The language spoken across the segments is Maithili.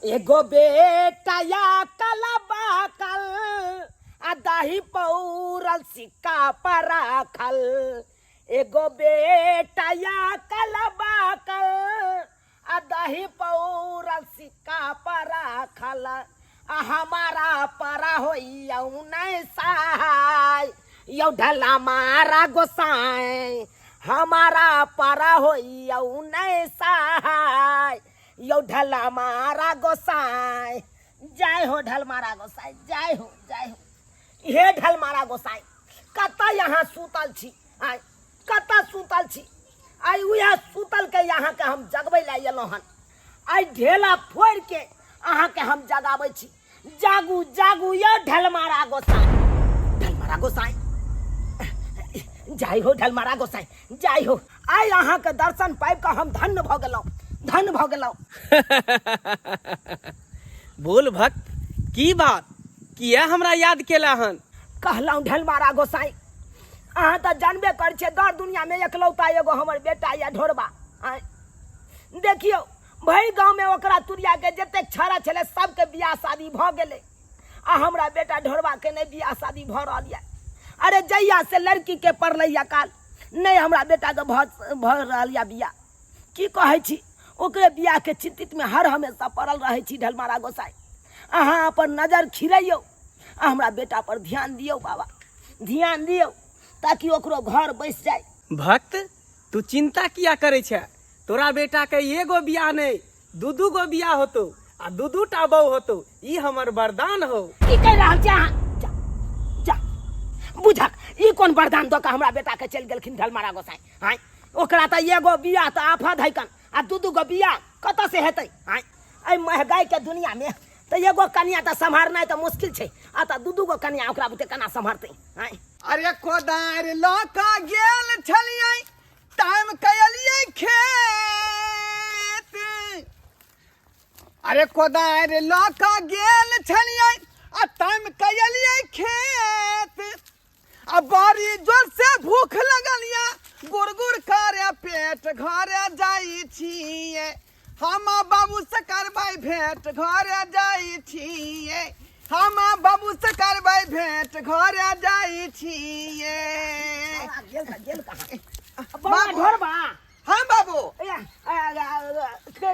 एगो बेटा या कलबा कल आ दही पौरल सिक्का पर राखल। एगो बेटा या कलबा कल आ दही पौरल सिक्का पर राखल। आ हमारा परा होई नहीं सहाय यौ ढला मारा गोसाई। हमारा परा होई नहीं सहाय यौ ढला मारा गोसाई। जय हो ढल मारा गोसाई, जय हो, जय हो। हे ढल मारा गोसाई, कतऽ यहाँ सुतल छी? आय कतऽ सुतल छी? आइ उएह सुतल के यहाँ के हम जगबै लए एलहुँ हन। आइ ढेला फोड़ि के अहाँ के हम जगाबै छी। जागू जागू यौ ढलमारा गोसाई, ढलमारा गोसाई, जय हो ढलमारा गोसाई, जय हो। आइ अहाँ के दर्शन पाबि कऽ हम धन्य भऽ गेलहुँ, धन्य भऽ गेलहुँ। बोल भक्त, की बात, किया हमरा याद केला हन? कहलहुँ ढलमारा गोसाई, अहाँ तऽ जानबे करै छियै दर दुनिया में एकलौता एगो हमर बेटा यऽ ढोरबा। आँय देखियौ भरि गाँवमे ओकरा तुरियाके जतेक छाड़ा छलै सबके बियाह शादी भऽ गेलै आ हमरा बेटा ढोरबाके नहि बियाह शादी भऽ रहल यऽ। अरे जहिया से लड़कीके पड़लै यऽ काल नहि हमरा बेटाके भऽ रहल यऽ बियाह। की कहै छी, ओकरे बियाहके चिन्तितमे हर हमेशा पड़ल रहै छी ढलमारा गोसाई। अहाँ अपन नजर खिरैयौ आ हमरा बेटा पर ध्यान दियौ बाबा, ध्यान दियौ ताकि ओकरो घर बसि जाय। भक्त, तू चिंता किया करै छे? तोरा बेटा के एगो बियाह नहीं, दू दू गो बियाह होतो आ दू दू टा बहू होतो, ई हमर वरदान हो। की कहि रहल छी अहाँ? जा जा बुझक, ई कोन वरदान दऽ कऽ हमरा बेटा के चलि गेलखिन ढलमारा गोसाई? आँय ओकरा तऽ एगो बियाह तऽ आफत है कन, आ दू दू गो बियाह कतऽ से हेतै? आँय एहि महगाई के दुनिया में तऽ एगो कनिया तऽ सम्हारनाइ तऽ मुश्किल छै, आ तऽ दू दू गो कनिया ओकरा बुते केना सम्हारतै? आँय अरे कोदारि लऽ कऽ गेल छलियै, टाइम कयलियै खेत। अरे कोदारि लऽ कऽ गेल छलियै आ टाइम कयलियै खेत। आ बड़ी जोर से भूख लगल या, गुड़ गुड़ करे पेट, घरे जाइ छियै हम बाबू से करबै भेंट, घरे जाइ छियै हम बाबू से करबै भेंट, घरे जाइ छियै। गेल तऽ गेल कहाँ? बाबू ढोरबा। हाँ बाबू। ए, ए, ए,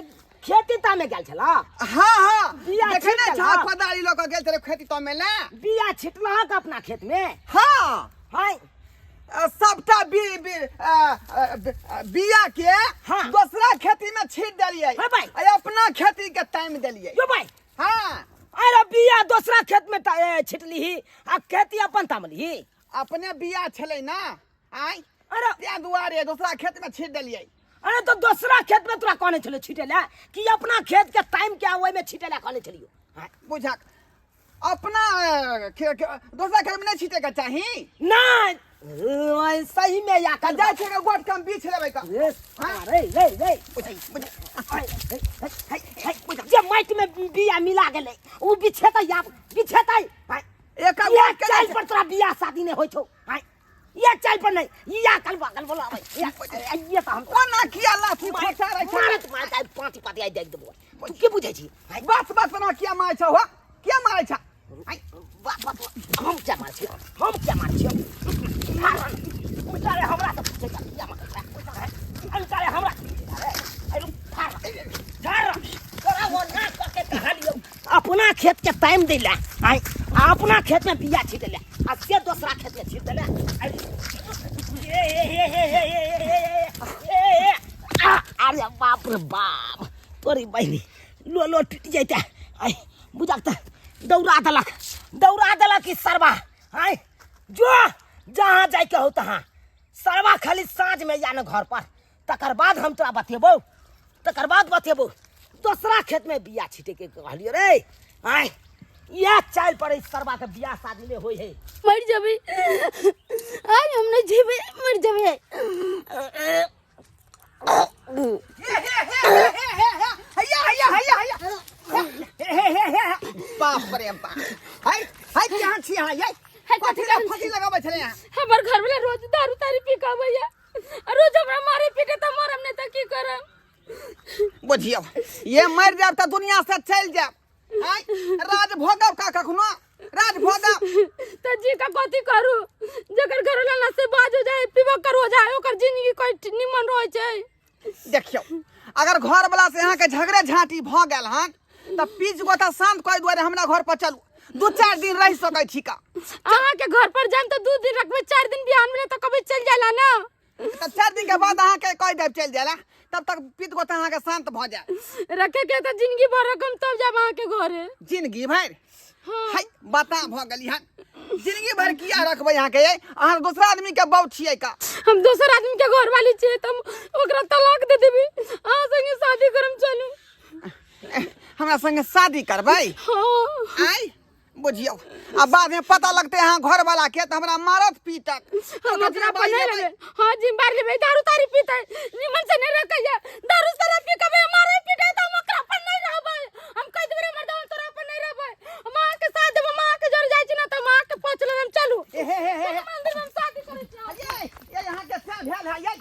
खेती तामे गेल छला? हाँ हाँ। बिया देखे ने छिटल, छा हाँ। कोदारी लऽ कऽ गेल छलै खेती तामे ने। बिया छिटलहक अपना खेत में? हाँ। हाय। सबटा बिया के हाँ। दोसरा खेती में छीट देलियै। हाँ भाई। आ अपना खेती के टाइम देलियै। यो भाई। हाँ। अरे बिया दोसरा खेत में छिटलीही आ खेती अपन तामलीही? अपने बिया छलै ना। आय। अरे तें दुआरे दोसरा खेत में छीट देलियै। अरे तो दोसरा खेत में तोरा कहने छलियो छीटे ला कि अपना खेत के टाइम के ओय में छीटे ला कहने छलियो? हाँ। बुझक अपना दोसरा खेत में नहीं छीटे के चाही। नहीं, सही में या कल जाय छै के गोट कम बीछ लेबै का। रे, हाँ। रे, रे, रे। बुझै, बुझै। जे माटि में बिया मिला गेलै उ बिछेतै, आब बिछेतै। हाँ। एक ये गोट के चाल पर तोरा बियाह शादी नहीं होय छौ। हाँ। ये चाल पर नहीं, ये कल बगल बोला भाई। ये तो हम कोना किया लाठी खोसा रहे छै? मारत मारत आइ पाँच पाती आइ देख देबो। तू की बुझै छी? हाँ। बस बस ना किया मारै छौ? हो किया मारै छौ? आइ, बस बस हम क्या मारै छियौ? हम क्या मारै छियौ? अरे हमरा तऽ पूछै छ किया मारै छै? अरे हमरा अरे अरे फाड़ झाड़ तोरा वो ना कह के कहलियौ अपना खेत के टाइम दै ला। आइ अपना खेत में बिया छीट ले आ से दोसरा खेत में छीट देले। ए, ए, ए, ए, ए, ए, ए, ए, ए, ए, आ, अरे बाप रे बाप, तोरी बहिनी लो लो टूट जैते। आइ बुझक त दौड़ा देलक, दौड़ा देलक ई सरबा। आइ जो जहाँ जाइके हो तहाँ सरबा खाली साँझ में या न घर पर, तकर बाद हम तोरा बतेबौ, तकर बाद बतेबौ। दोसरा खेत में बिया छीटे के कहलियो रे। आइ इएह चालि पर ई सरबा के बियाह शादी में होय है। मर जबे, आइ हम नहीं जेबे, मर जबे। हैया हैया हैया हैया बाप रे बाप। हाय हाय कहाँ छी अहाँ? ये हाय, कथी ला फांसी लगाबै छलै अहाँ? हमर घर वाला रोज दारू तारी पी के आबैया, रोज हमरा मारे पीटे, त मरम नहीं त की करम? बुझियौ ये मरि जायब तऽ दुनिया से चलि जायब। आँय, राज भोगब का कखनो राज भोगब। तऽ जी का कथी करू, जकर घर वाला नशे बाज हो जाए, पीबो कर हो जाए, ओकर जिंदगी कोई निमन रहै छै। देखियौ अगर घर वाला से अहाँके झगड़े झाँटी भऽ गेल हन तऽ पीच गोटा शान्त करै दुआरे हमरा घर पर चलू, 2-4 दिन रहि सकै छी का। अहाँके घर पर जाम तऽ 2 दिन रखबै, 4 दिन बिहान में तऽ कभी चलि जाला ना। तऽ 4 दिन के बाद अहाँके कहि देब चलि जाला, तब तक पीत गोटा अहाँके शान्त भऽ जायत। रखे के तऽ जिंदगी भर रखम तब जाब अहाँके घरे। जिंदगी भरि? हाँ। है बता भऽ गेली हन, जिंदगी भरि किया रखबै अहाँके? ये अहाँ दोसरा आदमी के बहू छियै का? हम दोसर आदमी के घर वाली छियै तऽ हम ओकरा तलाक दे देबी, अहाँ संगे शादी करम। चलू हमरा संगे शादी करबै? हाँ। आय बुझियौ, आ बाद में पता लगतै अहाँ घर वाला के तऽ हमरा मारत पीटत। हम ओकरा पर नहीं रहबै। हाँ जिम बार लेबै, दारू तारी पीतै, निमन से नहीं रखैया, दारू शराब पी के मारे पीटै तऽ हम ओकरा पर नहीं रहबै। हम कहि देबै रे मर्दा, हम तोरा पर नहीं रहबै, हम अहाँ के साथ देबै, हम अहाँ के जर जाइ छी ना तऽ हम अहाँ के पहुँच लेब। चलू ए हे हे हे। मंदिर में हम शादी करै छी। ये ये यहाँ के से भेल है ये।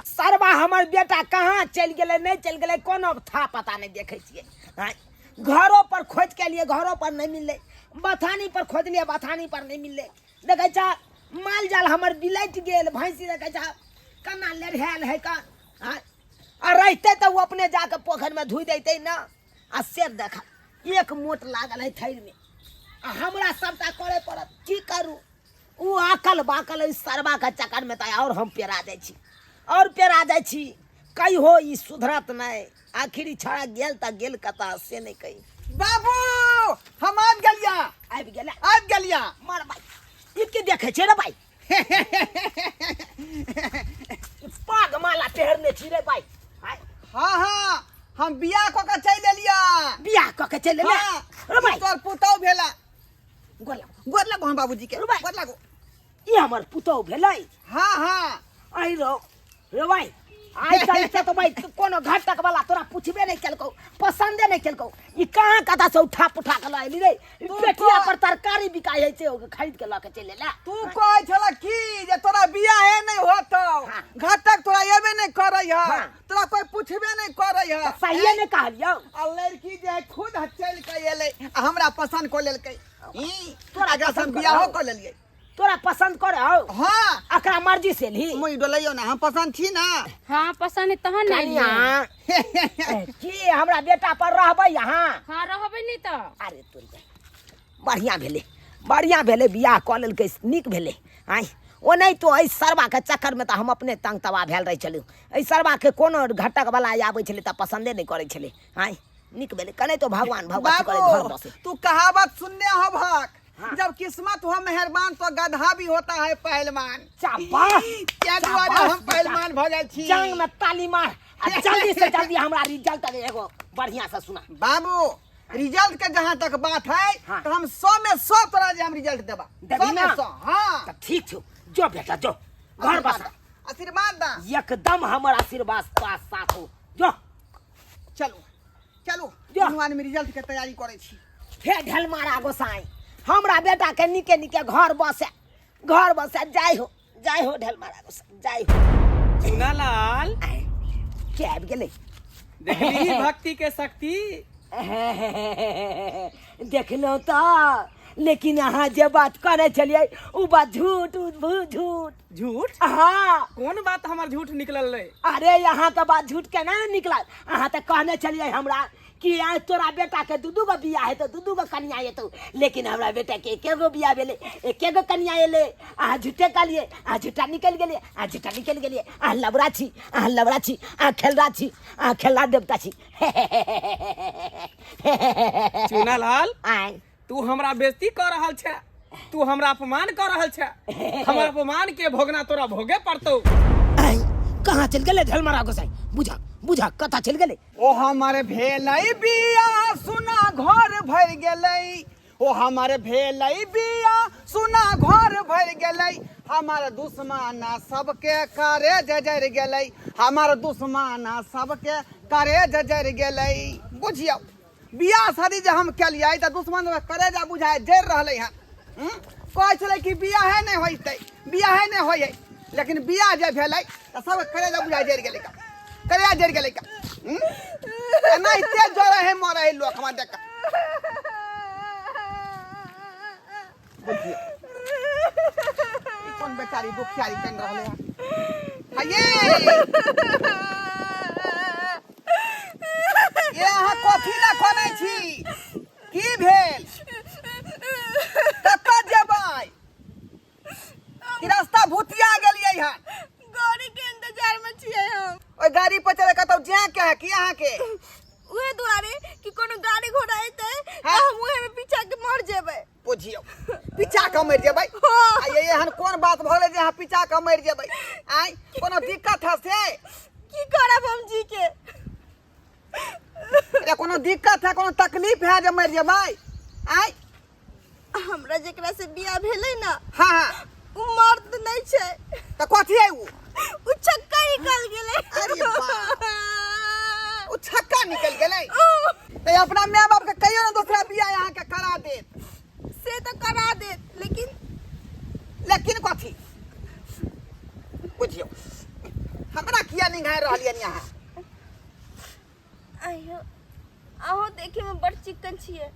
सरबा हमर बेटा कहाँ चलि गेलै, नहि चलि गेलै कोनो था पता नहि। देखै छियै आँय, घरो पर खोजि के एलियै, घरो पर नहि मिललै, बथानी पर खोजलियै, बथानी पर नहि मिललै। देखै छह माल जाल हमर बिलटि गेल, भैंसी देखै छह केना लेढ़ायल है का। आँय, आ रहितै तऽ ओ अपने जाके पोखरिमे धोइ दैतै ने। आ से देख एक मोट लागल है थैरमे, आ हमरा सबटा करे पड़त। की करू, ओ आकल बाकल एहि सरबाके चक्करमे तऽ आओर हम पेरा जाइ छी, आओर पेरा जाइ छी। कहियो ई सुधरत नहि, आखिर ई छौड़ा गेल तऽ गेल कतऽ से नहि कही। बाबू हम आबि गेलिया। आबि गेला? आबि गेलिया। मार भाई, ई की देखै छै रे भाई? ई पाग माला पहिरने छी रे भाई? आय। हाँ हाँ, हम बियाह कऽ के चलि एलिया। बियाह कऽ के चलि एलिया? हाँ, रे भाई। तोर पुतहु भेला। गोर लागो। गोर लागो हम बाबूजी के। रे भाई। गोर लागो। ई हमर पुतहु भेलै? हाँ हाँ। आई रो रे भाई, आइ काल्हि से तऽ भाई कोनो घटक वाला तोरा पुछबे नहि केलकौ, पसंदे नहि केलकौ। ई कहाँ कतऽ से उठा पुठा के लऽ एली रे? ई तू पेटिया कह- पर तरकारी बिकाइ होइ छै, ओ खरीद के लऽ के चलि एला। तू कहै छला की जे तोरा बियाहे नहि होतौ, हाँ। घटक तोरा एबे नहि करै है, हाँ। तोरा कोई पुछबे नहि करै है। सहिए नहि कहलियौ। आ लड़की जे है खुद चलि के एलै आ हमरा पसंद कऽ लेलकै। ई, तोरा एकरा से हम पसंद बियाहो करौ? कऽ लेलियै। तोरा पसंद करे हौ? हाँ। एकरा मर्जी से ली। मुई डोलैयो ना, हम पसंद छी ना। हाँ पसंद है तहन ने कनिया एलियै। की हमरा बेटा पर रहबै अहाँ? हाँ रहबै नहीं तऽ। अरे तोरी के, बढ़िया भेलै, बढ़िया भेलै, बियाह कऽ लेलकै, नीक भेलै। आँय ओनाहितो एहि सरबाके चक्करमे तऽ हम अपने तंग तबाह भेल रहै छलहुँ। एहि सरबाके कोनो घटक वाला आबै छलै तऽ पसन्दे नहि करै छलै। आँय नीक भेलै, कनाहितो भगवान भगवती करे घर बाबू बसे। तू कहावत सुनने हो भक, हाँ। जब किस्मत हो मेहरबान तो गधा भी होता है पहलवान। शाबाश, क्या दुआरे शाबाश हम पहलवान भऽ जाइ छी। जांग में ताली मार आ जल्दी से जल्दी हमरा रिजल्ट एगो बढ़िया से सुना। बाबू रिजल्ट के जहाँ तक बात है, हाँ। तो हम 100 में 100 तोरा जे हम रिजल्ट देबा। देबी 100 में ना? 100। हाँ। तऽ ठीक छौ, जो बेटा जो घर बसा। आशीर्वाद दा। एकदम हमर आशीर्वाद तोरा साथ हो, जो। चलू चलू, जो। दुनू आदमी रिजल्ट के तैयारी करै छी। हे ढेलमारा गोसाई, हमरा बेटा के निके निके घर बसे, घर बसे। जाय हो, जाय हो ढेलमारा गोसाई, जाय हो। चुनालाल। आय, के आबि गेलै? देखली भक्ति के शक्ति? देखलहुँ तऽ, लेकिन अहाँ जे बात करै छलियै ओ बात झूठ, उ झूठ। झूठ? हाँ। कोन बात हमर झूठ निकलल रहे? अरे यहाँ के बात झूठ केना निकलल? अहाँ तऽ कहने छलियै हमरा कि आज तोरा बेटा के दू दू गो बियाह हेतौ, दू दू गो कनिया एतौ, लेकिन हमरा बेटा के एके गो बियाह भेलै, एके गो कनिया एलै। अहाँ झूठे कहलियै, अहाँ झूठा निकलि गेलियै, अहाँ झूठा निकलि गेलियै। अहाँ लबड़ा छी, अहाँ लबड़ा छी, अहाँ खेलरा छी, अहाँ खेलरा देवता छी। चुनालाल। आय। तू हमरा बेइज्जती कऽ रहल छे, तू हमरा अपमान कऽ रहल छे, हमर अपमान के भोगना तोरा भोगे पड़तौ। आय, कहाँ चलि गेलै ढेलमारा गोसाई? बुझा बुझा कतऽ चलि गेलै? ओ हमर भेलै बिया सुना घर भरि गेलै, ओ हमर भेलै बिया सुना घर भरि गेलै, हमर दुश्मना सबके करे जरि गेलै, हमर दुश्मना सबके करे जरि गेलै। बुझियौ बियाह शादी जे हम केलियै तऽ दुश्मन करेजा बुझाय जरि रहलै हन। कहै छलै कि बियाहे नहि होइतै, बियाहे नहि होइ है, लेकिन बियाह जे भेलै तऽ सब करेजा बुझाय जरि गेलै का, करेजा जरि गेलै का। एनाहिते जरै है मरै है लोक हमरा देख बुझियौ ई कोन बेचारी दुखियारी कनि रहलै हन हये ये अहाँ कथी लए कनै छी की भेल कतऽ जेबै कि रास्ता भूतिया गेलियै हन गाड़ी के इंतजार में छियै हम ओहि गाड़ी पर चले कतौ जाए के है की अहाँ के उहे दुआरे कि कोनो गाड़ी घोड़ा एतै तऽ हाँ। हम उहे में पीछा के मर जेबै बुझियौ पीछा के मरि जेबै हाँ। आ ये एहन कोन बात भऽ गेलै जे अहाँ पीछा के मरि जेबै आँय कोनो दिक्कत है से की करब हम जी के अरे कोनो दिक्कत है कोनो तकलीफ है जे मरि जेबै आँय हमरा जेकरा से बियाह भेलै ना हाँ हाँ उ मर्द नहीं छै तऽ कथी है उ उ छक्का निकल गेलै अरे बाप। उ छक्का निकलि गेलै तऽ अपना माय बाप के कहियो ने दोसरा बियाह अहाँके करा देत से तऽ करा देत लेकिन लेकिन कथी बुझियौ हमरा किया निंघारि रहलियनि अहाँ आइयो अहूँ देखे में बड़ चिकन छियै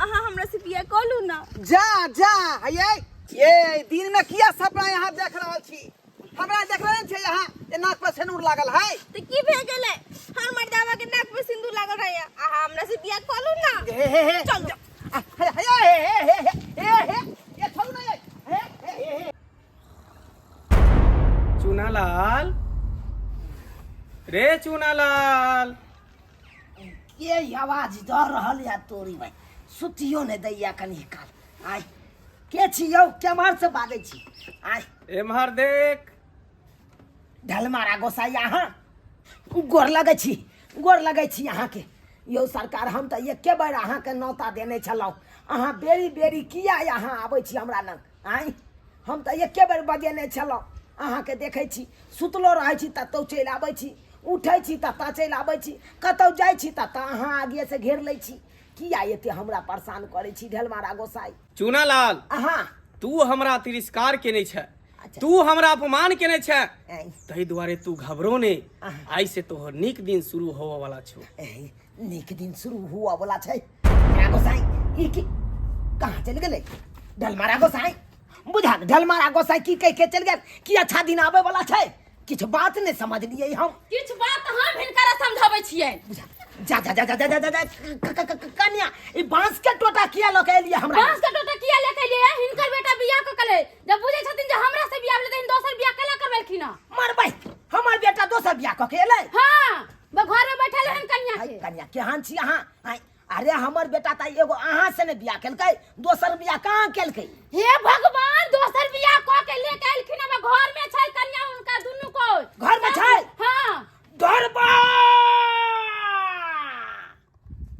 अहाँ हमरा से बियाह कऽ लू ना जा जा हये ये दिन में किया सपना यहाँ देख रहल छी हमरा देख रहल छी यहाँ जे नाक पर सिनूर लागल है तऽ की भए गेलै हर मर्दावा के नाक पर सिंदूर लागल रहैया अहाँ हमरा से बियाह कऽ लू ना हे हे हे चलो आ, हे हे हे हे हे हे हे ये छोड़ू ना ये हे हे हे हे चूनालाल रे चूनालाल के ई आवाज दऽ रहल या तोरी भाई सुतियो नहि दैया कनी काल आय के छी यौ केम्हर से बाजै छी आय एम्हर देख ढलमारा गोसाई अहाँ गोर लगै छी गोर लगै छी अहाँके यौ सरकार हम तऽ एके बेर अहाँके नौता देने छलहुँ अहाँ बेरी बेरी किया अहाँ आबै छी हमरा लग आँय हम तऽ एके बेर बजेने छलहुँ अहाँके देखै छी सुतलो रहै छी ततहु चलि आबै छी उठै छी ततऽ चलि आबै छी कतहु जाइ छी ततऽ अहाँ आगेसँ घेर लै छी किया एते हमरा परेशान करै छी ढेलमारा गोसाई चूनालाल अहाँ तू हमरा तिरस्कार केने छै अच्छा। तू हमरा अपमान केने छै ऐं, ताहि दुआरे तू घबरो ने अहाँ। आइ से तोहर नीक दिन शुरू होबऽ वाला छौ ऐं, नीक दिन शुरू हुआ वाला छै ढलमारा गोसाई ई की कहाँ चलि गेलै ढलमारा गोसाई बुझा ढलमारा गोसाई की कहि के चलि गेल की अच्छा दिन आबै वाला छै किछु बात नहि समझलियै हम किछु बात हम हिनकरा समझाबै छियै बुझा जा जा जा जा जा जा जा जा कन्या ई बांस के टोटा किया लऽ के एलियै हमरा बांस के टोटा किया लेके एलियै हिनकर बेटा बियाह कऽ के जब बुझै छथिन जे हमरा से बियाह भेलै तऽ दोसर बियाह केना करबेलखिन हँ मरबै हमर बेटा दोसर बियाह कऽ के एलै हँ घर में बैठल हन कन्या हाय के कन्या केहन छी अहाँ हाय अरे हमर बेटा तऽ एगो अहाँ से ने बियाह केलकै दोसर बियाह कहाँ केलकै हे भगवान दोसर बियाह कऽ के लेके एलखिन हम घर में छै कन्या हुनका दुनू को घर में छै? हाँ गरबा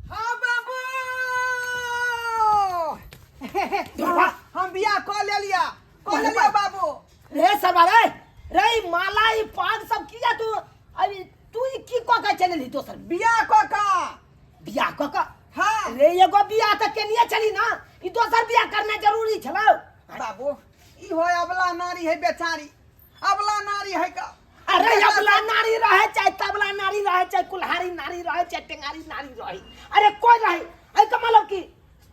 हाँ बाबू गरबा हम बियाह कऽ लेलिया कऽ लेलिया बाबू रे सरवा रे रे ई माला ई पाग सब किया तू अभी तू ई की कऽ के चलली दोसर बियाह कऽ कऽ बियाह कऽ के हाँ रे एगो बियाह तऽ केनिये चली ना ई दोसर बियाह करना जरूरी छलौ बाबू ई हो अबला नारी है बेचारी अबला नारी है का अरे अबला नारी रहे चाहे तबला नारी रहे चाहे कुल्हारी नारी रहे चाहे टेंगारी नारी रहे अरे कोई रहे एहि के मतलब की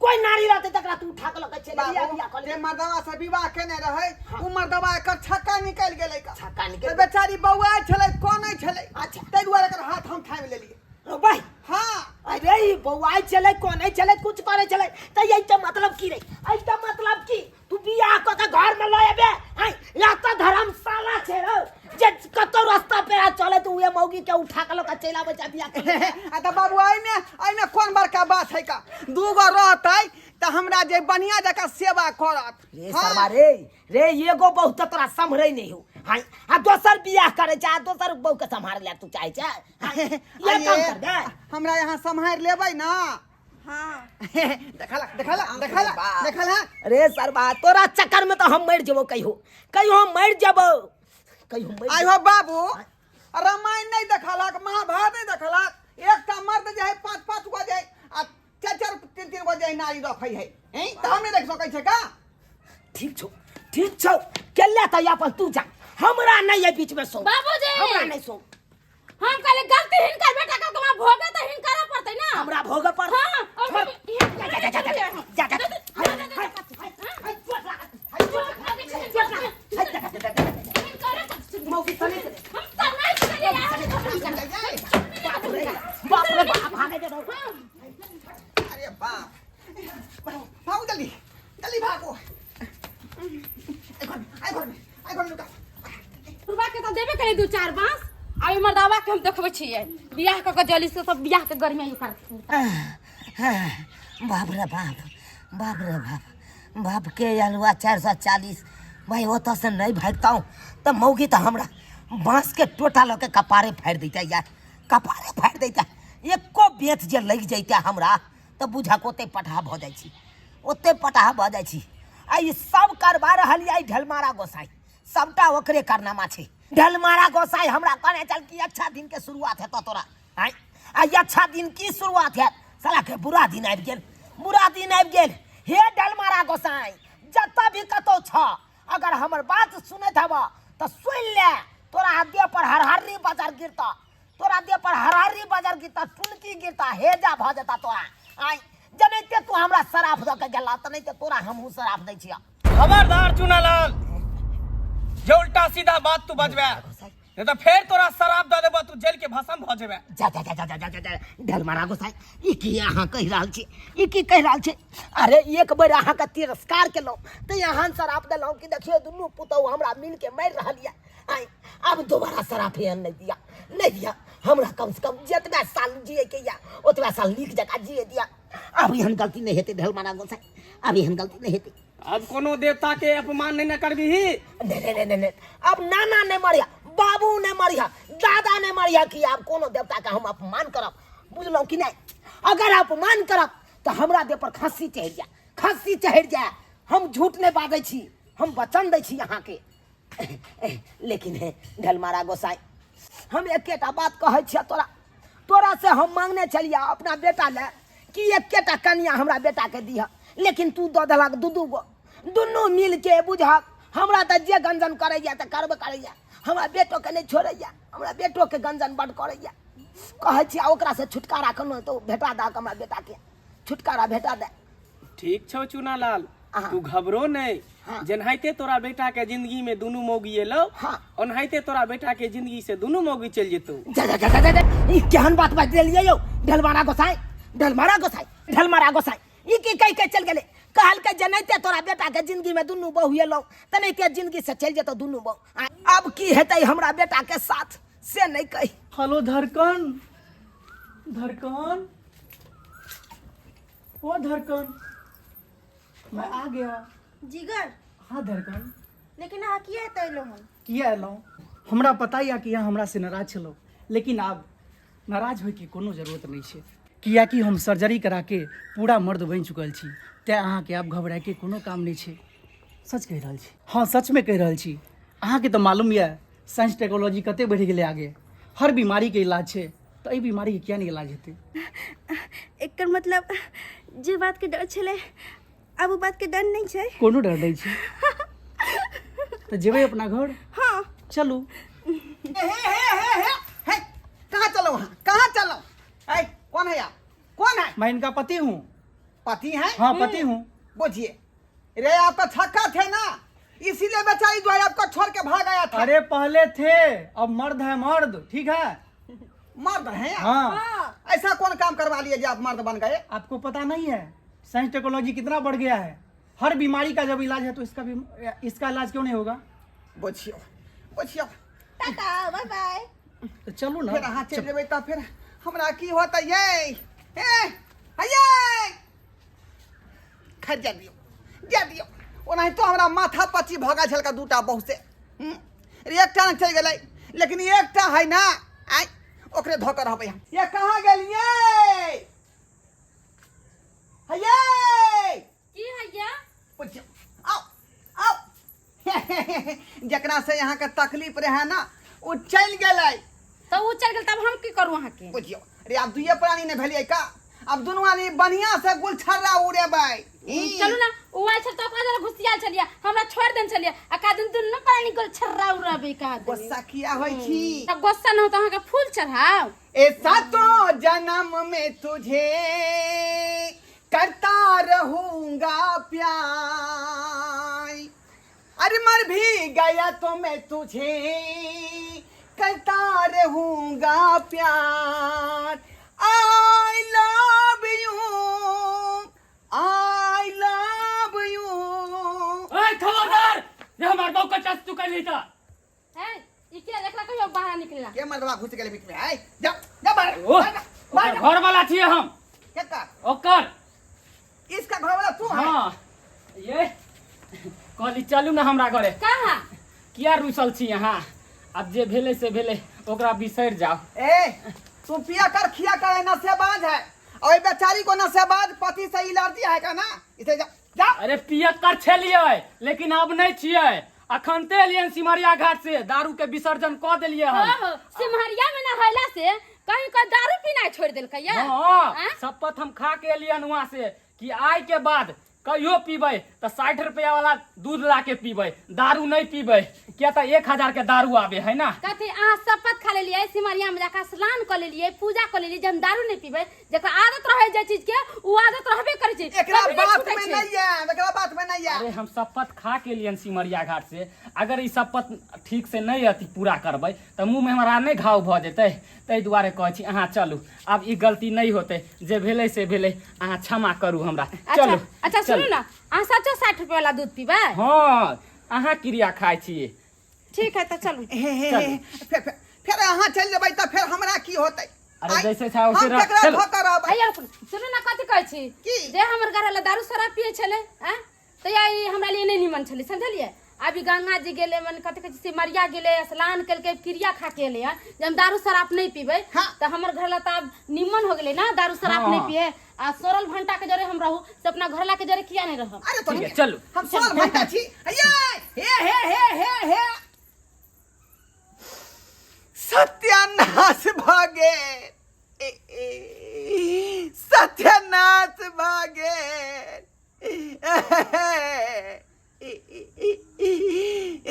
कोई नारी रहते तकरा तू उठा के लऽ के चलि बियाह बाबू बियाह कऽ जे ले मर्दवा से विवाह केने रहै उ मर्दवा एकर छक्का निकलि गेलै का छक्का निकलि तऽ बेचारी बौआइ छलै कनै छलै अच्छा। ताहि दुआरे एकर हाथ हम थामि लेलियै रो भाई हाँ अरे ई बौआइ छलै कोनै छलै कुछ करै छलै तऽ एहि के मतलब की रे एहि के मतलब की तू बियाह कऽ के घर में लऽ एबे आँय या तऽ धर्मशाला छै रौ जे कतौ रास्ता पेरा चले तऽ उहे मौगी के उठा के लऽ के चलि आबै छै बियाह कऽ के। आ तऽ बाबू एहिमे एहिमे कोन बड़का बात है का दूगो रहतै तऽ हमरा जे बढ़िया जकाँ सेवा करत रे हाँ। सरवा रे रे एगो बहु तऽ तोरा सम्हरै नहि हौ हाँ आ दोसर बियाह करै छै आ दोसर बहु के सम्हारै लए तू चाहै छै हाँ, इएह काम आइये, कर दे हमरा यहाँ सम्हारि लेबै ना हाँ देखला देखला देखला देखला रे सरवा तोरा चक्कर में तो हम मर जेबो कहियो कहियो हम मर जेबो कहियो मर आइ हो बाबू रामायण नहीं देखलक महाभारत नहीं देखलक एकटा मर्द जे है पाँच पाँच गो जे है आ चारि चारि तीन तीन गो जे है नारी रखै है हैं तऽ हम नहीं देख सकै छै का ठीक छौ ठीक छौ केले तऽ अपन तू जा हमरा नहीं है बीच में सो बाबूजी! हमरा नहीं सो हम कहले गलती हिनकर बेटा के कमा भोगे त हिनकर हमरा भोगे पर हाँ और छोड़। हम- जा जा जा जा जा जा जा हाय, हाय, हाय, हाय, चोट लागत, हाय, चोट लागत, चोट लागत, हाय, जा, जा, जा, जा, जा। मौगी सने हम सनाई चलिए यार। बाप रे बाप रे बाप भागे दे दो। अरे बाप भागो जल्दी जल्दी भागो आई घर में आई घर में आई घर में लुका बुढ़बा के तऽ देबे करे दू चार बांस आब मर्दावा के हम देखबै छियै बियाह कऽ के जल्दी से सब बियाह के गर्मी कर बाप रे बाप बाप रे बाप बाप के अलुआ 440 भाई ओतऽ से नहीं भागता तऽ मौगी तऽ हमरा बाँस के टोटा लऽ के कपारे फाड़ि दैता यार कपारे फाड़ि दैता एको बेत जे लागि जैता हमरा तऽ बुझक ओते पटहा भऽ जाइ छी ओते पटहा भऽ जाइ छी आ ई सब करबा रहल यऽ ई ढलमारा गोसाई सबटा ओकरे कारनामा छै ढलमारा गोसाई हमरा कहने चल कि अच्छा दिन के शुरुआत हेतौ तोरा आँय आ ई अच्छा दिन की शुरुआत हैत साला के बुरा दिन आबि गेल बुरा दिन आबि गेल हे ढलमारा गोसाई जतऽ भी कतौ छ अगर हमर बात सुनैत हब तऽ सुनि ले तोरा देह पर हरहर्री बजर गिरतऽ तोरा देह पर हरहर्री बजर गिरतऽ टुनकी गिरतऽ हेजा भऽ जेतऽ तोरा आँय जनैते तू हमरा शराफ दऽ के गेला तनैते तोरा हमहूँ शराफ दै छियऽ खबरदार चुनालाल जे उल्टा सीधा बात तू बजबे नहीं तो फेर तोरा शराब दऽ देबो तू जेल के भस्म भऽ जेबे जा जा जा जा जा जा जा जा ढलमारा गोसाई ई की अहाँ कहि रहल छी ई की कहि रहल छी अरे एक बेर अहाँके तिरस्कार केलहुँ तऽ अहाँ शराब देलहुँ कि देखियौ दुनू पुतहु हमरा मिलके मारि रहल यऽ आँय आब दोबारा शराब एहन नहि दिअ नहि दिअ हमरा कमसँ कम जतबा साल जियैके यऽ ओतबा साल नीक जकाँ जिए दिअ आब एहन गलती नहि हेतै ढलमारा गोसाई आब एहन गलती नहि हेतै अब कोनो देवता के अपमान नहीं न करबीही नहीं नहीं नहीं नहीं अब नाना नहीं मरिया बाबू नहीं मरिया दादा नहीं मरिया कि आब कोनो देवता के हम अपमान करब बुझलहुँ कि नहीं अगर अपमान करब तो हमरा देह पर खांसी चढ़ि जाए खांसी चढ़ि जाए हम झूठ नहीं बाजै छी हम वचन दै छी अहाँके लेकिन हे ढलमारा गोसाई हम एकेटा बात कहै छियै तोरा तोरा से हम मांगने छलियै अपना बेटा लए कि एकेटा कनिया हमरा बेटाके दिह लेकिन तू दऽ देलक दू दू गो दुनू मिलके बुझक हमरा तऽ जे गंजन करैया तऽ करबे करैया हमरा बेटोके नहि छोड़ैया हमरा बेटोके गंजन बड्ड करैया कहै छियै ओकरासँ छुटकारा कोनो तऽ भेटा दहक हमरा बेटाके छुटकारा भेटा दे ठीक छौ चुनालाल हाँ। तू घबरो नहीं हाँ। जेनाहिते तोरा बेटा के जिंदगी में दुनू मौगी एलो हाँ। ओनाहिते तोरा बेटा के जिंदगी से दुनू मौगी चलि जेतौ जा जा जा जा जा जा ई केहन बात बाजि देलियै यौ ढलमारा गोसाई ढलमारा गोसाई ढलमारा गोसाई ई की कहि के चलि गेलै कहलकै जे नहिते तोरा बेटा के जिंदगी में दुनू बहू एलौ तनहिते जिंदगी से चलि जेतौ दुनू बहू आब की हेतै हमरा बेटा के साथ से नहि कहि हेलो धड़कन धड़कन ओ धड़कन मैं आ गया जिगर हाँ धड़कन लेकिन अहाँ किया एतऽ एलहुँ हन किया एलहुँ हमरा पता यऽ कि अहाँ हमरा से नाराज छलहुँ लेकिन आब नाराज होइके कोनो जरूरत नहि छै कियाकि हम सर्जरी कराके पूरा मर्द बनि चुकल छी तेँ अहाँके आब घबराइके कोनो काम नहि छै सच कहि रहल छी हाँ सचमे कहि रहल छी अहाँके तऽ मालूम यऽ साइंस टेक्नोलॉजी कते बढ़ि गेलै आगे हर बीमारीके इलाज छै तऽ एहि बीमारीके किया नहि इलाज हेतै एकर मतलब जे बातके डर छलै आब ओ बातके डर नहि छै कोनो डर नहि छै तऽ जेबै अपना घर हाँ चलू हे हे हे हे हे कहाँ चलो वहाँ कहाँ चलो ऐ कौन है आप कौन है मैं इनका पति हूँ पति है हाँ पति हूँ बोझिए रे आप तो छक्का थे ना इसीलिए बेचारी जो है आपको छोड़ के भाग आया था अरे पहले थे अब मर्द है मर्द ठीक है मर्द हैं आप? हाँ ऐसा कौन काम करवा लिए जो आप मर्द बन गए आपको पता नहीं है साइंस टेक्नोलॉजी कितना बढ़ गया है हर बीमारी का जब इलाज है तो इसका भी इसका इलाज क्यों नहीं होगा बुझियो बुझियो टाटा बाय बाय तो चलू ना फिर अहाँ चलि जेबै तऽ फिर हमरा की होतै यै हे ये खैर जाय दियौ जाय दियौ ओनाहितो हमरा माथा पच्ची भऽ गेल छलका दूटा बहू से हम्म, रे एकटा ने चलि गेलै लेकिन एकटा है ना आइ ओकरे धऽ कऽ रहबै हम ये कहाँ गेलियै हयै की हैया बुझियौ आउ आउ जकरा से अहाँके तकलीफ रहै ना ओ चलि गेलै तऽ ओ चलि गेल तब हम की करू अहाँके बुझियौ अरे आब दुइये प्राणी नहि भेलियै का आब दुनू आदमी बढ़िया से गुलछर्रा उड़ेबै ई, चलू ना ओ आयल छल तऽ ओकरा जरा घुसियाल छलियै हमरा छोड़ि देने छलियै आ का दिन दुनू प्राणी गुलछर्रा उड़ेबै का दिन गुस्सा किया होइ छी तब गुस्सा न हो तऽ अहाँके फूल चढ़ाउ ए सातों जन्म में तुझे करता रहूंगा प्यार अरे मर भी गया तो मैं तुझे करता रहूंगा प्यार I love you I love you ए खबरदार जे हमर बहू के टच तू कर ता है ई के एकरा कहियो बाहर निकलना के मर्दवा घुस गेले बीच में आय जा जा बाहर ओ बाहर जा, बाहर ओकर जा। घर वाला छियै हम केकर ओकर इसका घर वाला तू है हाँ ये कहली चलू ना हमरा घरे कहाँ किया रुसल छी अहाँ आब जे भेलै से भेलै ओकरा बिसरि जाउ ए तू पिया कर खिया कर है नशेबाज है और ये बेचारी को नशेबाज पति से एलर्जी है का ना इसे जा जा अरे पियक्कर छलियै लेकिन आब नहि छियै अखन ते एलियन सिमरिया घाट से दारू के विसर्जन कऽ देलियै हम ओहो सिमहरिया में नहैला से कहीं का दारू पीना छोड़ देलकै या हाँ आँय? शपथ हम खा के एलियन वहाँ से कि आय के बाद कहियो पीबै तऽ 60 रुपया वाला दूध ला के पीबै दारू नहि पीबै किया तऽ 1000 के दारू आबे है ना कथी अहाँ शपथ खा लेलियै सिमरिया में जाकर स्नान कऽ लेलियै पूजा कऽ लेलियै जे हम दारू नहि पीबै जकरा आदत रहै जे चीज के उ आदत रहबे करै छै एकरा कभी नहि बात छूटै में छै। नहीं है एकरा बात में नहीं है अरे हम शपथ खा के एलियन सिमरिया घाट से अगर ई शपथ ठीक से नहि अथी पूरा करबै तऽ मुँह में हमरा नहि घाव भऽ जेतै ताहि दुआरे कहै छी अहाँ चलू आब ई गलती नहि होतै जे भेलै से भेलै अहाँ क्षमा करू हमरा अच्छा चलू अच्छा सुनू चलू। ना अहाँ सच्चो 60 रुपया वाला दूध पीबै हँ अहाँ क्रिया खाइ छी ठीक है तऽ चलू हे हे चलू। हे फेर फेर फेर अहाँ चलि जेबै तऽ फेर हमरा की होतै अरे आइ, जैसे छै वैसे हम रह। केकरा चलू। धोखा रहबै हैया रुकू सुनू ना कथी कहै छी की? जे हमर घर वाला दारू शराब पियै छलै आँय तऽ या ई हमरा लिए नहि निमन छलै समझलियै अभी गंगा जी गेलै मने कथी कहै छै सिमरिया गेलै स्नान केलकै क्रिया खा के एलै हँ जे हम दारू शराब नहि पीबै हाँ। तऽ हमर घर ला तऽ आब निमन हो गेलै ना दारू शराब हाँ। नहि पिए आ सोरल भंटा के जरे हम रहू से अपना घर ला के जरे किया नहि रहब अरे तो ठीक है, चलू। हम सोल भंटा छी ये हे हे हे हे हे सत्यानाश भऽ गेल ए, ए, सत्यानाश भऽ गेल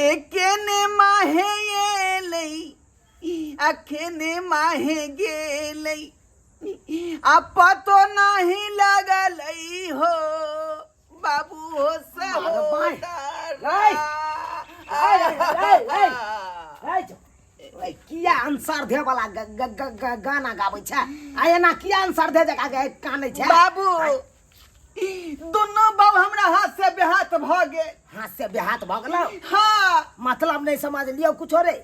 ए केने माहे एलै अखने माहे गेलै आ पतो नाही लगलै हो बाबू हो सहोदरा किया अंसार दे वाला गाना गाबै छै आ एना किया अंसार दे जका के कानै छै बाबू दुनू बाबू हमरा हाथ से बेहाथ भऽ गेल हाथ से बेहाथ भऽ गेलौ हाँ मतलब नहीं समझ लियौ कुछो रे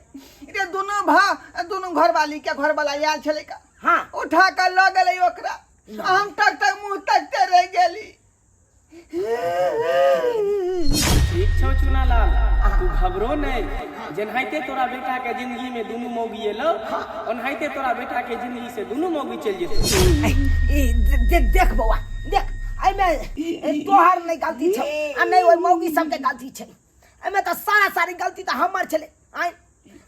रे दुनू भा दुनू घरवाली के घरवाला आयल छलै का हाँ उठा कऽ लऽ गेलै ओकरा हम टक टक मुँह तकते रहि गेली ठीक छौ चुनालाल तू घबरो नहीं जेनाहिते तोरा बेटा के जिंदगी में दुनू मौगी एलो ओनाहिते तोरा बेटा के जिंदगी से दुनू मौगी चलि जेतौ ई देख देख बौआ देख एहिमे तोहर नहि गलती छौ आ नहि ओहि मौगी सबके गलती छै एहिमे तऽ सारा सारी गलती तऽ हमर छलै आँय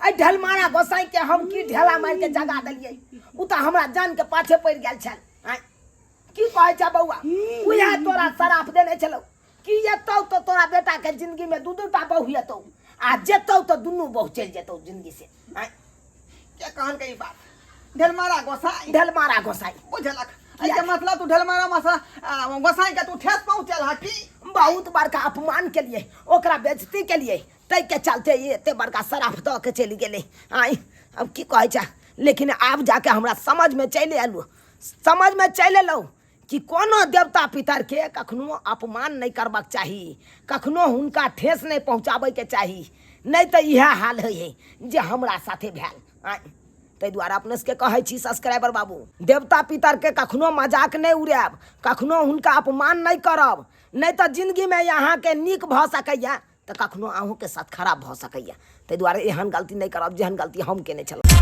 एहि ढलमारा गोसाई के हम की ढेला मारि के जगा देलियै ओ तऽ हमरा जान के पाछे पड़ि गेल छल आँय की कहै छै बौआ उएह तोरा शराफ देने छलौ की एतौ तऽ तोरा बेटा के जिंदगी में दू दू टा बहू एतौ आ जेतौ तऽ दुनू बहू चलि जेतौ जिंदगी से आँय के कहल गई बात ढेलमारा गोसाई ढलमारा गोसाई बुझलक एहिके मतलब तू ढेलमारा मसा गोसाई के तू ठेस पहुँचल हा की बहुत बड़का अपमान के लिए ओकरा बेइज्जती के लिए ताहि के चलते ई एते बड़का शराफ दऽ के चलि गेलै आँय अब की कहै छै लेकिन आब जाके हमरा समझमे चलि एलू समझमे चलि एलहुँ कि कोनो देवता पितरके कखनो अपमान नहि करबाक चाही कखनो हुनका ठेस नहि पहुँचाबैके चाही नहि तऽ इएह हाल होइ हइ जे हमरा साथे भेल आँय ताहि दुआरे अपने सबके कहै छी सब्सक्राइबर बाबू देवता पितरके कखनो मजाक नहि उड़ायब कखनो हुनका अपमान नहि करब नहि तऽ जिन्दगीमे अहाँके नीक भऽ सकैए तऽ कखनो अहूँके साथ खराब भऽ सकैए ताहि दुआरे एहन गलती नहि करब जेहन गलती हम केने छलहुँ।